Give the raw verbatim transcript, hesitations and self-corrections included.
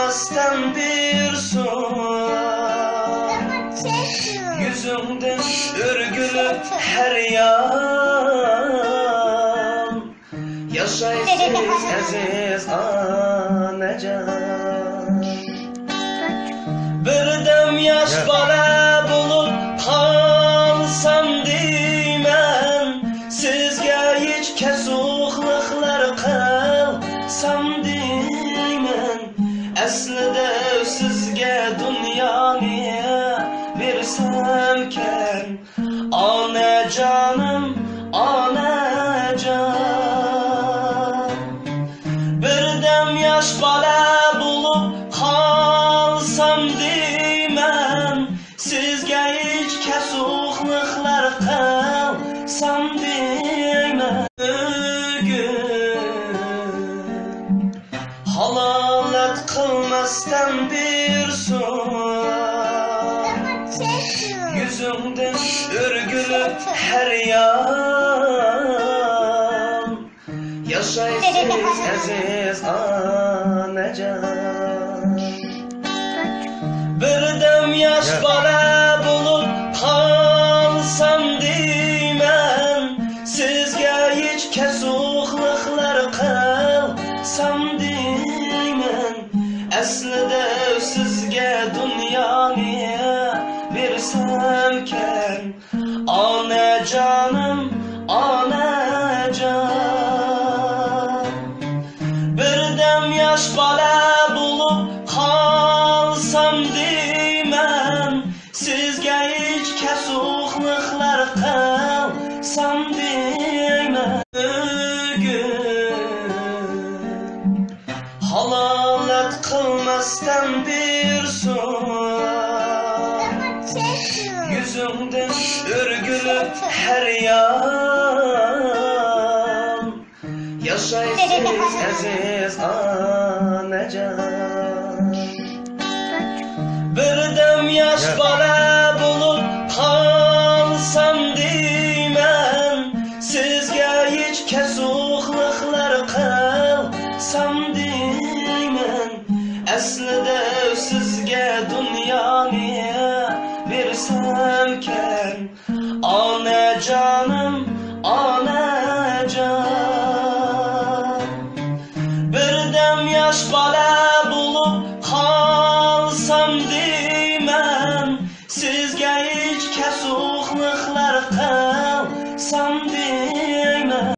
قىلماستىن بىر سۇ، يۈزۈڭدىن ئۆرگۈلۈپ ھەر يان. ياشايسىز ئەزىز ئانىجان. بىردەم ياش بالا بولۇپ قالسام دەيمەن، سىزگە ھېچ كەسۇقلۇقلار قىلسام دەيمەن، ئەسلىدە سىزگە دۇنيانى بەرسەمكەن، ئانىجانىم، ئانىجان. بىردەم ياش بالا بولۇپ قالسام دەيمەن، سىزگە ھېچ كەسۇقلۇقلار قىلسام دەيمەن. بۈگۈن ھالالەت قىلماستىن بىر سۇ، يۈزۈڭدىن ئۆرگۈلۈپ ھەر يان. ياشايسىز ئەزىز ئانىجان. بىردەم ياش بالا بولۇپ قالسام دەيمەن، سىزگە ھېچ كەسۇقلۇقلار قىلسام دەيمەن، ئەسلىدە سىزگە دۇنيانى بەرسەمكەن، ئانىجانىم، ئانىجان. بىردەم ياش بالا بولۇپ قالسام دەيمەن، سىزگە ھېچ كەسۇقلۇقلار قىلسام دەيمەن. بۈگۈن ھالالەت قىلماستىن بىر سۇ، يۈزۈڭدىن ئۆرگۈلۈپ ھەر يان. ياشايسىز ئەزىز ئانىجان. بىردەم ياش بالا بولۇپ قالسام دەيمەن، سىزگە ھېچ كەسۇ